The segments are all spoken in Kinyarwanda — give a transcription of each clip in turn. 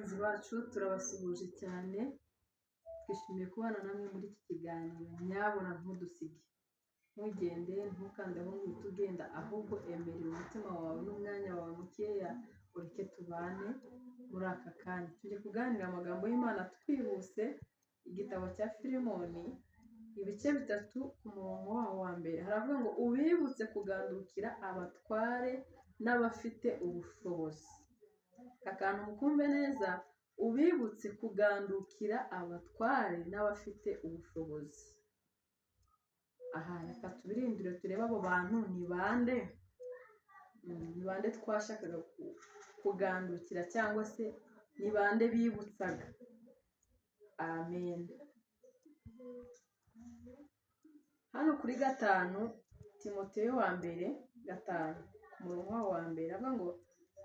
Abakunzi bacu turabasuhuje cyane, twishimiye kubana namwe muri iki kiganiro. Nyabuna ntudusige, ntugende, ntukandeho ngo uhite ugenda, ahubwo emerera umutima wawe n'umwanya wawe mukeya, ureke tubane muri aka kanya. Tujye kuganira amagambo y'Imana twihuse, igitabo cya Filemoni, ibice 3 ku murongo wawo wa mbere, haravuga ngo ubibutse kugandukira abatware n'abafite ubushobozi. Aka kantu mukumve neza, ubibutse kugandukira abatware n'abafite ubushobozi. Aha reka tubirindire turebe abo bantu ni bande, ni bande twashakaga kugandukira cyangwa se ni bande bibutsaga. Amen. Hano kuri 5, Timoteyo wa mbere 5 ku murongo wawo wa mbere avuga ngo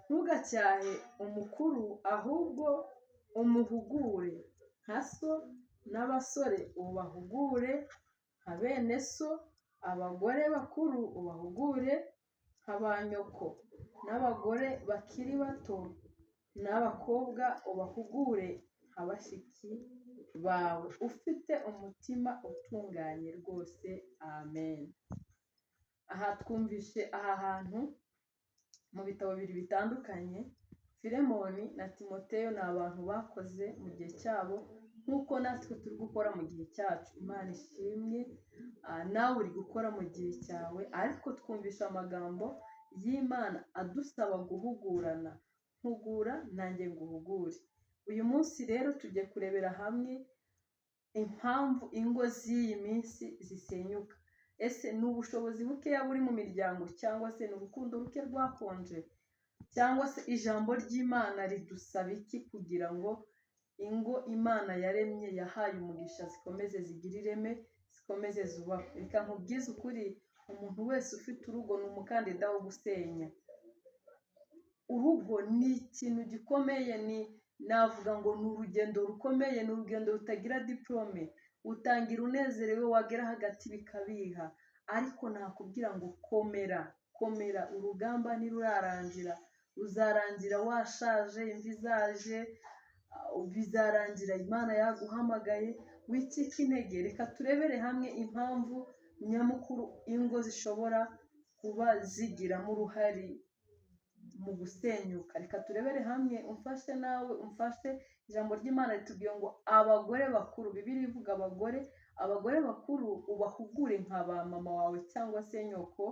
ntugacyahe umukuru ahubwo umuhugure nka so, n'abasore ubahugure nka bene so, abagore bakuru ubahugure nka ba nyoko, n'abagore bakiri bato n'abakobwa ubahugure nka bashiki bawe, ufite umutima utunganye rwose. Amen. Aha twumvishe aha hantu mu bitabo bibiri bitandukanye, Filemoni na Timoteyo ni abantu bakoze mu gihe cyabo nk'uko natwe turi gukora mu gihe cyacu. Imana ishimwe, nawe uri gukora mu gihe cyawe, ariko twumvisha amagambo y'Imana adusaba guhugurana. Hugura nanjye nguhugure. Uyu munsi rero tugiye kurebera hamwe impamvu ingo z'iyi minsi zisenyuka. Ese ni ubushobozi bukeya buri mu miryango, cyangwa se ni urukundo ruke rwakonje, cyangwa se ijambo ry'Imana ridusaba iki kugira ngo ingo Imana yaremye yahaye umugisha zikomeze zigire ireme, zikomeze zubakwe. Reka nkubwize ukuri, umuntu wese ufite urugo ni umukandida wo gusenya. Urugo ni ikintu gikomeye, ni navuga ngo ni urugendo rukomeye, ni urugendo rutagira diporome. Utangira unezerewe, wagera hagati bikabiha, ariko nakubwira ngo komera, komera, urugamba ntirurarangira, uzarangira washaje, imvi zaje, bizarangira Imana yaguhamagaye, wicike intege. Reka turebere hamwe impamvu nyamukuru ingo zishobora kuba zigiramo uruhare mu gusenyuka. Reka turebere hamwe, umfashe nawe umfashe. Ijambo ry'Imana ritubwiye ngo abagore bakuru, Bibiliya ivuga abagore, abagore bakuru ubahugure nka ba mama wawe cyangwa se nyoko,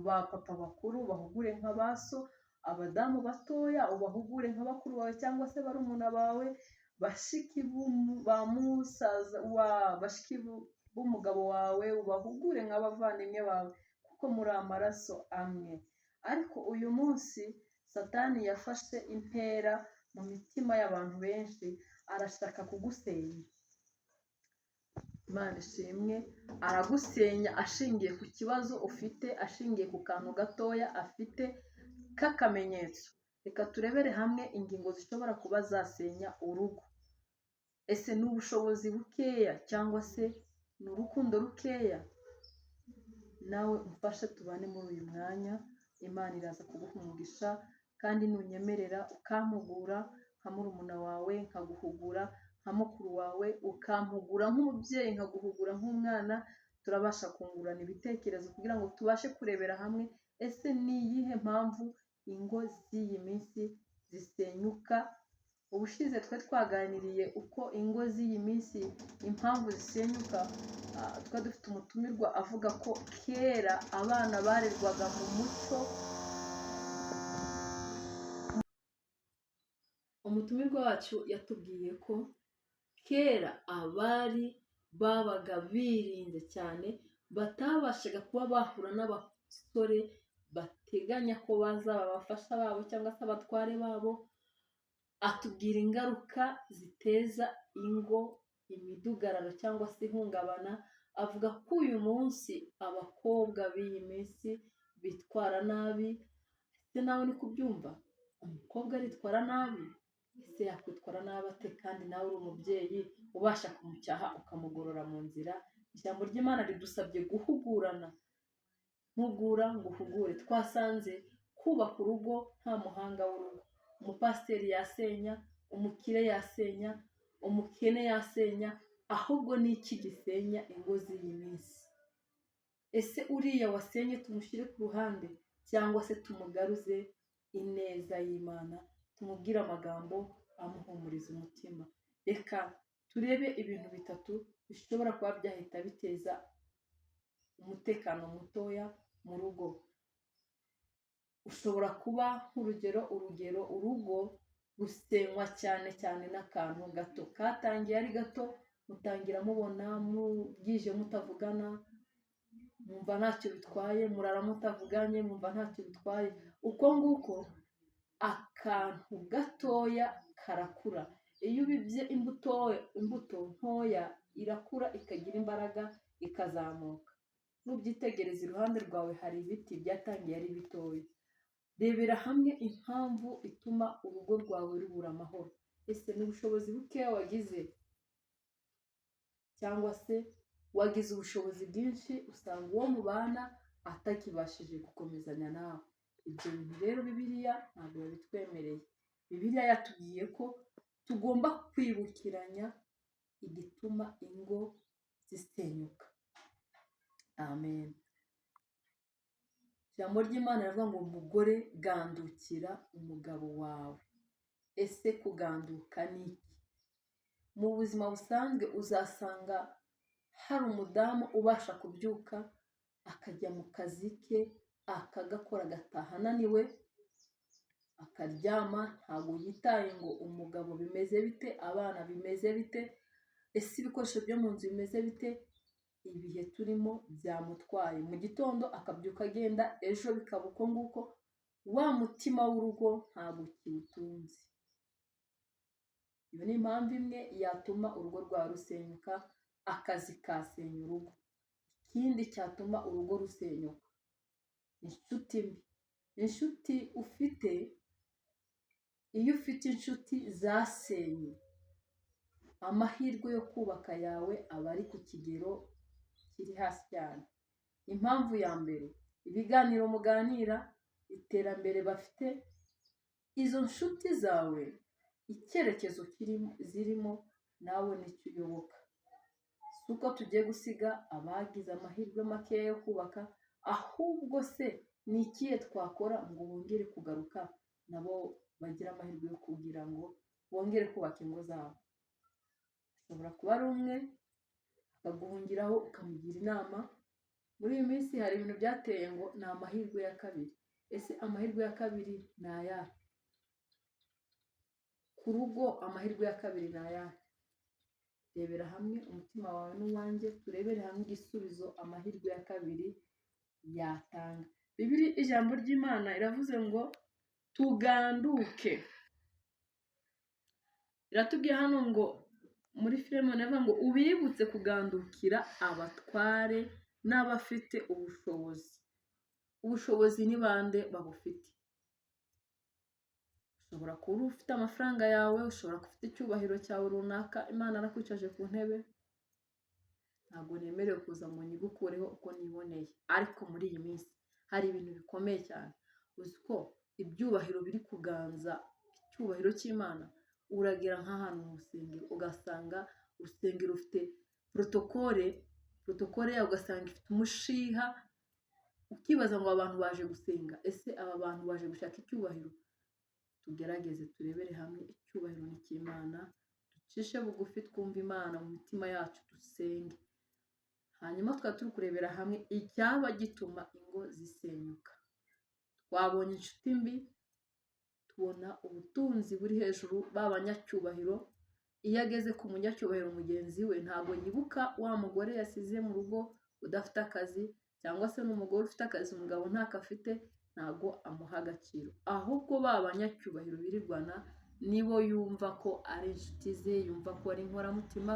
ba papa bakuru bahugure nka ba so, abadamu batoya ubahugure nka bakuru bawe cyangwa se barumuna bawe, bashiki ba musaza wa bashiki b'umugabo wawe ubahugure nk'abavandimwe bawe, kuko muri amaraso amwe. Ariko uyu munsi Satani yafashe intera mu mitima y'abantu benshi, arashaka kugusenya. Imana ishimwe, aragusenya ashingiye ku kibazo ufite, ashingiye ku kantu gatoya afite k'akamenyetso. Reka turebere hamwe ingingo zishobora kuba zasenya urugo. Ese ni ubushobozi bukeya cyangwa se ni urukundo rukeya? Nawe umfashe tubane muri uyu mwanya, Imana iraza kuguha umugisha, kandi nunyemerera ukampugura nka murumuna wawe, nkaguhugura nka mukuru wawe, ukampugura nk'umubyeyi, nkaguhugura nk'umwana, turabasha kungurana ibitekerezo kugira ngo tubashe kurebera hamwe ese ni iyihe mpamvu ingo z'iyi minsi zisenyuka. Ubushize twe twaganiriye uko ingo z'iyi minsi impamvu zisenyuka, twari dufite umutumirwa avuga ko kera abana barerwaga mu muco. Umutumirwa wacu yatubwiye ko kera abari babaga birinze cyane, batabashaga kuba bahura n'abasore bateganya ko bazaba abafasha babo cyangwa se abatware babo. Atubwira ingaruka ziteza ingo imidugararo cyangwa se ihungabana, avuga ko uyu munsi abakobwa b'iyi minsi bitwara nabi. Ese nawe ni kubyumva? Umukobwa aritwara nabi? Ese yakwitwara nabi ate kandi nawe uri umubyeyi ubasha kumucyaha ukamugorora mu nzira? Ijambo ry'Imana ridusabye guhugurana, mpugura nguhugure. Twasanze kubaka urugo nta muhanga w'urugo, umupasiteri yasenya, Umukire yasenya, umukene yasenya, ahubwo ni iki gisenya ingo z'iyi minsi? Ese uriya wasenye tumushyire ku ruhande cyangwa se tumugaruze ineza y'Imana, tumubwire amagambo amuhumuriza umutima? Reka turebe ibintu bitatu bishobora kuba byahita biteza umutekano mutoya mu rugo. Ushobora kuba nk'urugero, urugero urugo rusenywa cyane cyane n'akantu gato katangiye ari gato, mutangira mubona bwije mutavugana, mwumva ntacyo bitwaye, murara mutavuganye, mwumva ntacyo bitwaye. Uko nguko akantu gatoya karakura. Iyo ubibye imbuto ntoya irakura ikagira imbaraga ikazamuka. Nubyitegereza iruhande rwawe hari ibiti byatangiye ari bitoya. Rebera hamwe impamvu ituma urugo rwawe rubura amahoro. Ese ni ubushobozi bukeya wagize cyangwa se wagize ubushobozi bwinshi usanga uwo mubana atakibashije gukomezanya nawe? Ibyo bintu rero Bibiliya ntabwo yabitwemereye. Bibiliya yatubwiye ko tugomba kwibukiranya igituma ingo zisenyuka. Amen. Ijambo ry'Imana riravuga ngo umugore gandukira umugabo wawe. Ese kuganduka ni iki? Mu buzima busanzwe uzasanga hari umudamu ubasha kubyuka akajya mu kazi ke akagakora, agataha ananiwe, akaryama, ntabwo yitaye ngo umugabo bimeze bite, abana bimeze bite, ese ibikoresho byo mu nzu bimeze bite. Ibihe turimo byamutwaye. Mu gitondo akabyuka agenda, ejo bikaba uko nguko, wa mutima w'urugo ntabwo kiwutunze. Iyo ni impamvu imwe yatuma urugo rwawe rusenyuka, akazi kasenya urugo. Ikindi cyatuma urugo rusenyuka, inshuti mbi. Inshuti ufite, iyo ufite inshuti zasenye, amahirwe yo kubaka yawe aba ari ku kigero kiri hasi cyane. Impamvu ya mbere, ibiganiro muganira, iterambere bafite, izo nshuti zawe, icyerekezo zirimo nawe nicyo uyoboka. Si uko tugiye gusiga abagize amahirwe makeya yo kubaka, ahubwo se ni ikihe twakora ngo bongere kugaruka nabo bagire amahirwe yo kugira ngo bongere kubaka ingo zabo? Ashobora kuba ari umwe akaguhungiraho ukamugira inama. Muri iyi minsi hari ibintu byateye ngo ni amahirwe ya kabiri. Ese amahirwe ya kabiri ni ayahe? Ku rugo amahirwe ya kabiri ni ayahe? Rebera hamwe umutima wawe n'uwanjye, turebere hamwe igisubizo amahirwe ya kabiri yatanga. Bibiliya ijambo ry'Imana iravuze ngo tuganduke. Iratubwiye hano ngo muri Filemoni iravuga ngo ubibutse kugandukira abatware n'abafite ubushobozi. Ubushobozi ni bande babufite? Ushobora kuba ufite amafaranga yawe, ushobora kuba ufite icyubahiro cyawe runaka, Imana yarakwicaje ku ntebe, ntabwo nemerewe kuza ngo nyigukureho uko niboneye. Ariko muri iyi minsi hari ibintu bikomeye cyane. Uzi ko ibyubahiro biri kuganza icyubahiro cy'Imana? Uragera nk'ahantu mu rusengero ugasanga urusengero rufite protokole, protokole yawe ugasanga ifite umushiha, ukibaza ngo abantu baje gusenga, ese aba bantu baje gushaka icyubahiro? Tugerageze turebere hamwe icyubahiro ni icy'Imana, ducishe bugufi twumve Imana mu mitima yacu, dusenge. Hanyuma tukaba turi kurebera hamwe icyaba gituma ingo zisenyuka. Twabonye inshuti mbi, tubona ubutunzi buri hejuru, ba banyacyubahiro. Iyo ageze ku munyacyubahiro mugenzi we ntabwo yibuka wa mugore yasize mu rugo udafite akazi, cyangwa se n'umugore ufite akazi umugabo ntako afite, ntabwo amuha agaciro. Ahubwo ba banyacyubahiro birirwana nibo yumva ko ari inshuti ze, yumva ko ari inkoramutima.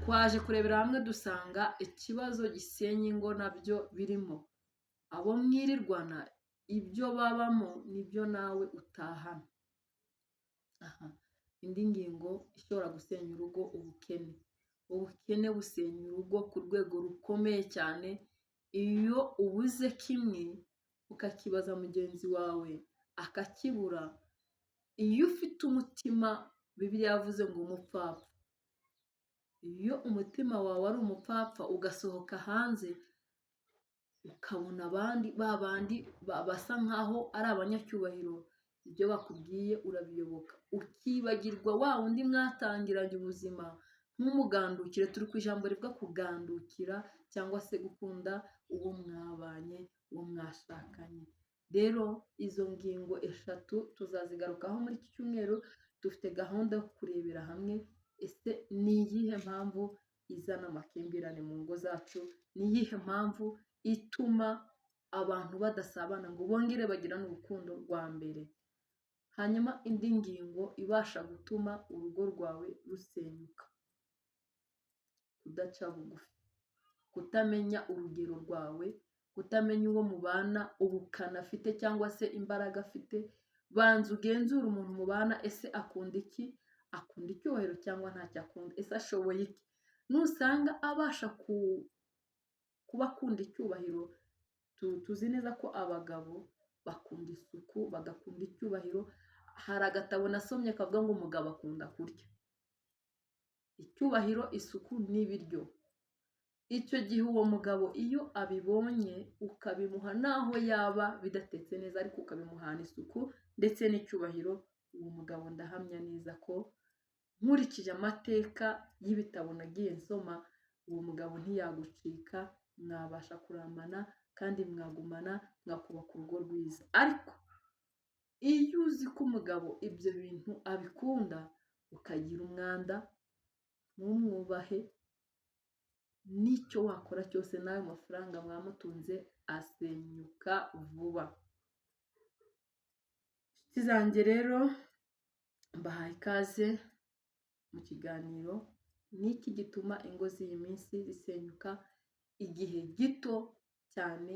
Twaje kurebera hamwe dusanga ikibazo gisenya ingo nabyo birimo. Abo mwirirwana ibyo babamo nibyo nawe utahana. Aha, indi ngingo ishobora gusenya urugo, ubukene. Ubukene busenya urugo ku rwego rukomeye cyane. Iyo ubuze kimwe ukakibaza mugenzi wawe akakibura, Iyo ufite umutima, Bibiliya yavuze ngo umupfapfa, iyo umutima wawe ari umupfapfa ugasohoka hanze ukabona abandi ba bandi basa nkaho ari abanyacyubahiro, ibyo bakubwiye urabiyoboka, ukibagirwa wa wundi mwatangiranye ubuzima ntumugandukire. Turi ku ijambo rivuga kugandukira cyangwa se gukunda uwo mwabanye, uwo mwashakanye. Rero izo ngingo eshatu tuzazigarukaho muri iki cyumweru. Dufite gahunda yo kurebera hamwe ese ni iyihe mpamvu izana amakimbirane mu ngo zacu, ni iyihe mpamvu ituma abantu badasabana ngo bongere bagirane urukundo rwa mbere. Hanyuma indi ngingo ibasha gutuma urugo rwawe rusenyuka, kudaca bugufi, kutamenya urugero rwawe, kutamenya uwo mubana ubukana afite cyangwa se imbaraga afite. Banza ugenzure umuntu mubana, ese akunda iki? Akunda icyubahiro cyangwa ntacyo akunda? Ese ashoboye iki? Nusanga abasha kuba akunda icyubahiro, tuzi neza ko abagabo bakunda isuku, bagakunda icyubahiro. Hari agatabo nasomye kavuga ngo umugabo akunda kurya, icyubahiro, isuku n'ibiryo. Icyo gihe uwo mugabo iyo abibonye ukabimuha, naho yaba bidatetse neza ariko ukabimuhana isuku ndetse n'icyubahiro, uwo mugabo ndahamya neza ko nkurikije amateka y'ibitabo nagiye nsoma, uwo mugabo ntiyagucika, mwabasha kurambana kandi mwagumana, mwakubaka urugo rwiza. Ariko iyo uzi ko umugabo ibyo bintu abikunda, ukagira umwanda, ntumwubahe, n'icyo wakora cyose n'ayo mafaranga mwamutunze asenyuka vuba. Inshuti zanjye rero, mbahaye ikaze mu kiganiro. Ni iki gituma ingo z'iyi minsi zisenyuka igihe gito cyane?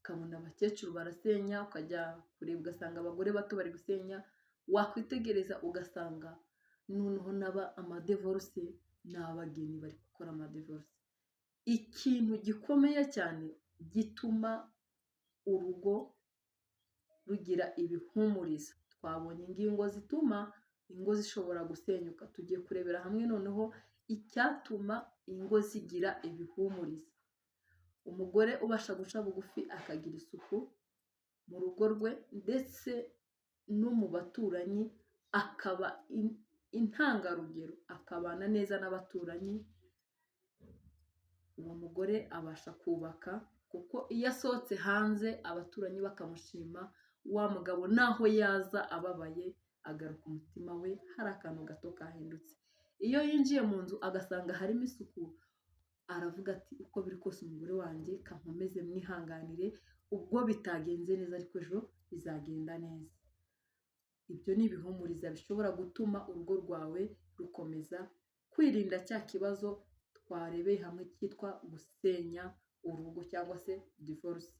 Ukabona abakecuru barasenya, ukajya kureba ugasanga abagore bato bari gusenya, wakwitegereza ugasanga noneho n'aba amadivorce ni abageni bari gukora amadivorce. Ikintu gikomeye cyane gituma urugo rugira ibihumuriza, twabonye ingingo zituma ingo zishobora gusenyuka, tugiye kurebera hamwe noneho icyatuma ingo zigira ibihumuriza. Umugore ubasha guca bugufi akagira isuku mu rugo rwe ndetse no mu baturanyi, akaba intangarugero, akabana neza n'abaturanyi, uwo mugore abasha kubaka, kuko iyo asohotse hanze abaturanyi bakamushima, wa mugabo naho yaza ababaye agaruka umutima we hari akantu gato kahindutse. Iyo yinjiye mu nzu agasanga harimo isuku, aravuga ati uko biri kose umugore wanjye kankomeze mwihanganire, ubwo bitagenze neza ariko ejo bizagenda neza. Ibyo ni ibihumuriza bishobora gutuma urugo rwawe rukomeza kwirinda cya kibazo twarebeye hamwe cyitwa gusenya urugo cyangwa se divorce.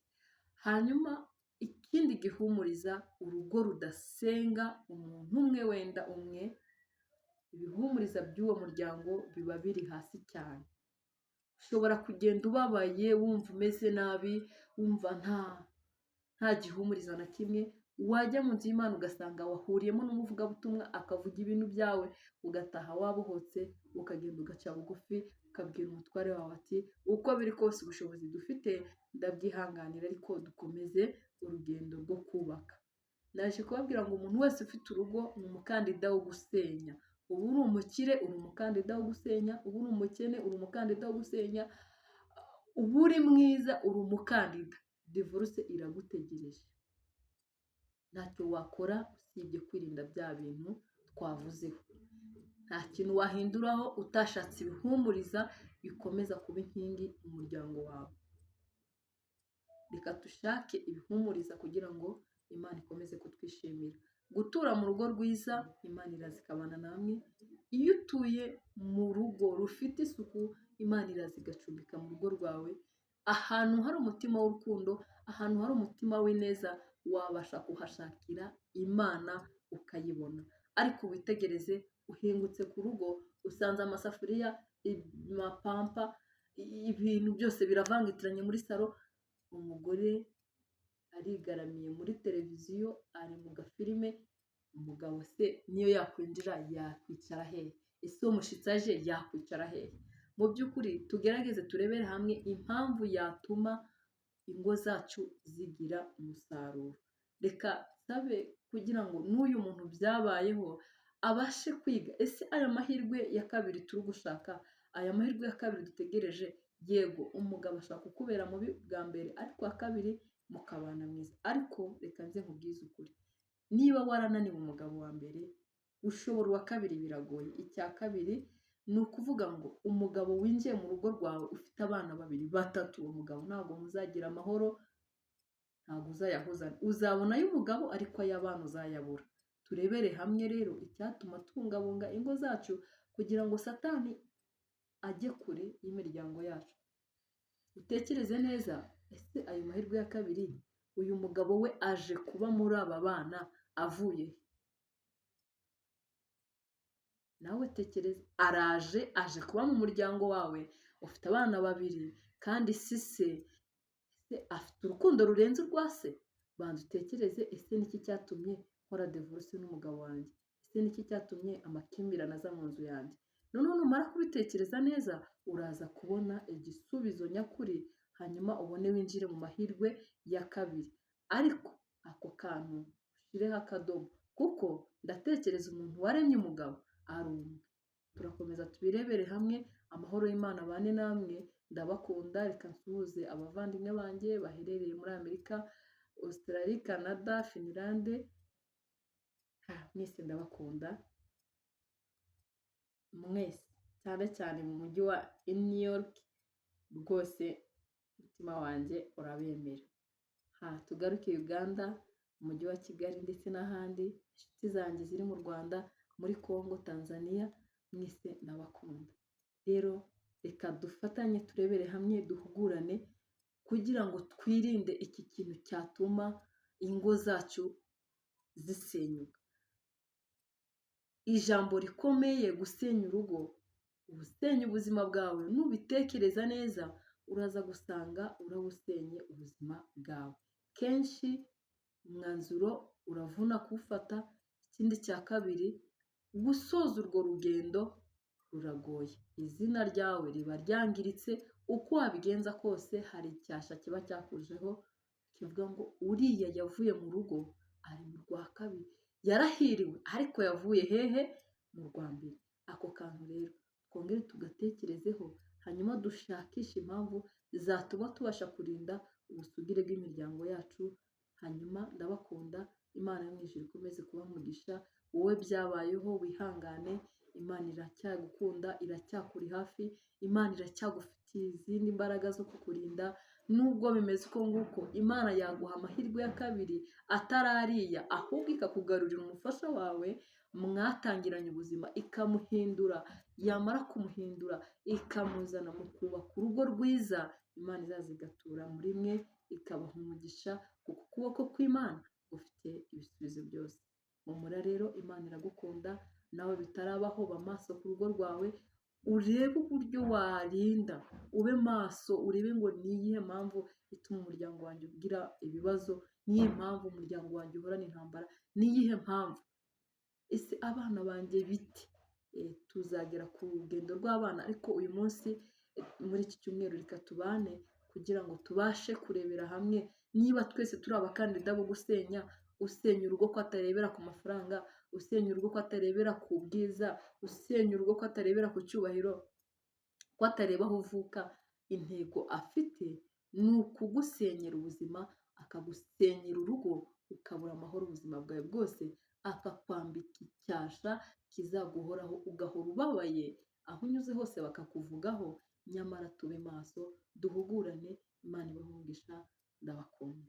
Hanyuma ikindi gihumuriza urugo rudasenga umuntu umwe wenda umwe, ibihumuriza by'uwo muryango biba biri hasi cyane. Ushobora kugenda ubabaye, wumva umeze nabi, wumva nta gihumuriza na kimwe, wajya mu nzu y'Imana ugasanga wahuriyemo n'umuvugabutumwa akavuga ibintu byawe, ugataha wabohotse, ukagenda ugaca bugufi, ukabwira umutware wawe ati uko biri kose ubushobozi dufite ndabyihanganira, ariko dukomeze urugendo rwo kubaka. Naje kubabwira ngo umuntu wese ufite urugo ni umukandida wo gusenya. Uba uri umukire uri umukandida wo gusenya, uba uri umukene uri umukandida wo gusenya, uba uri mwiza uri umukandida. Divorce iragutegereje. Ntacyo wakora usibye kwirinda bya bintu twavuzeho. Nta kintu wahinduraho utashatse ibihumuriza bikomeza kuba inkingi mu muryango wawe. Reka dushake ibihumuriza kugira ngo Imana ikomeze kutwishimira. Gutura mu rugo rwiza, Imana iraza ikabana namwe. Iyo utuye mu rugo rufite isuku, Imana iraza igacumbika mu rugo rwawe. Ahantu hari umutima w'urukundo, ahantu hari umutima w'ineza, wabasha kuhashakira Imana ukayibona. Ariko witegereze, uhingutse ku rugo usanze amasafuriya, amapampa, ibintu byose biravangitiranye muri salo, umugore arigaramiye muri televiziyo, ari mu gafilime, Umugabo se niyo yakwinjira yakwicara hehe? Ese uwo mushyitsi aje yakwicara hehe? Mu by'ukuri tugerageze turebere hamwe impamvu yatuma ingo zacu zigira umusaruro. Reka nsabe kugira ngo n'uyu muntu byabayeho abashe kwiga, ese aya mahirwe ya kabiri turi gushaka, aya mahirwe ya kabiri dutegereje, yego umugabo ashobora kukubera mubi bwa mbere, ariko uwa kabiri mukabana mwiza. Ariko reka nze nkubwize ukuri, niba warananiwe umugabo wa mbere, ushobora uwa kabiri biragoye. Icya kabiri ni ukuvuga ngo umugabo winjiye mu rugo rwawe ufite abana babiri, batatu, uwo mugabo ntabwo muzagira amahoro, ntabwo uzayahozana. Uzabona ay'umugabo ariko ay'abana uzayabura. Turebere hamwe rero icyatuma tubungabunga ingo zacu kugira ngo Satani ajye kure y'imiryango yacu. Utekereze neza, ese ayo mahirwe ya kabiri uyu mugabo we aje kuba muri aba bana avuye he? Nawe tekereza, araje aje kuba mu muryango wawe, ufite abana babiri kandi si se, ese afite urukundo rurenze urwa se? Banza utekereze, ese niki cyatumye nkora divorce n'umugabo wanjye? Ese niki cyatumye amakimbirane aza mu nzu yanjye? Noneho numara kubitekereza neza, uraza kubona igisubizo nyakuri, hanyuma ubone winjire mu mahirwe ya kabiri. Ariko ako kantu ushyireho akadomo, kuko ndatekereza umuntu waremye umugabo ari umwe. Turakomeza tubirebere hamwe, amahoro y'Imana abane namwe, ndabakunda. Reka nsuhuze abavandimwe banjye baherereye muri Amerika, Australie, Canada, Finlande, mwese ndabakunda mwese, cyane cyane mu mujyi wa New York, rwose umutima wanjye urabemera. Tugaruke Uganda, umujyi wa Kigali ndetse n'ahandi, inshuti zanjye ziri mu Rwanda, muri Congo, Tanzania, mwese ndabakunda. Rero reka dufatanye turebere hamwe, duhugurane kugira ngo twirinde iki kintu cyatuma ingo zacu zisenyuka. Ijambo rikomeye gusenya urugo, usenya ubuzima bwawe, nubitekereza neza uraza gusanga urabusenye ubuzima bwawe. Kenshi umwanzuro uravuna kuwufata, ikindi cya kabiri gusoza urwo rugendo ruragoye. Izina ryawe riba ryangiritse, uko wabigenza kose hari icyasha kiba cyakujeho kivuga ngo uriya yavuye mu rugo ari mu rwa kabiri, yarahiriwe ariko yavuye hehe? Mu rwa mbere. Ako kantu rero twongere tugatekerezeho, hanyuma dushakishe impamvu zatuma tubasha kurinda ubusugire bw'imiryango yacu. Hanyuma ndabakunda, Imana yo mu ijuru ikomeze kubaha umugisha, wowe byabayeho wihangane, Imana iracyagukunda, iracyakuri hafi, Imana iracyagufitiye izindi mbaraga zo kukurinda, nubwo bimeze uko nguko, Imana yaguha amahirwe ya kabiri atarariya, ahubwo ikakugarurira umufasha wawe mwatangiranye ubuzima, ikamuhindura, yamara kumuhindura ikamuzana mu kubaka urugo rwiza, Imana izaza igatura muri mwe, ikabaha umugisha, kuko ukuboko kw'Imana gufite ibisubizo byose. Humura rero, Imana iragukunda, nawe bitarabaho ba maso ku rugo rwawe, urebe uburyo warinda, ube maso urebe ngo ni iyihe mpamvu ituma umuryango wanjye ugira ibibazo, ni iyihe mpamvu umuryango wanjye uhorana intambara, ni iyihe mpamvu? Ese abana banjye bite? Tuzagera ku rugendo rw'abana, ariko uyu munsi muri iki cyumweru reka tubane kugira ngo tubashe kurebera hamwe niba twese turi abakandida bo gusenya, usenya urugo ko atarebera ku mafaranga, usenya urugo ko atarebera ku bwiza, usenya urugo ko atarebera ku cyubahiro, ko atareba aho uvuka, intego afite ni ukugusenyera ubuzima, akagusenyera urugo, ukabura amahoro ubuzima bwawe bwose, akakwambika icyasha kizaguhoraho, ugahora ubabaye, aho unyuze hose bakakuvugaho, nyamara tube maso, duhugurane, Imana ibahe umugisha, ndabakunda.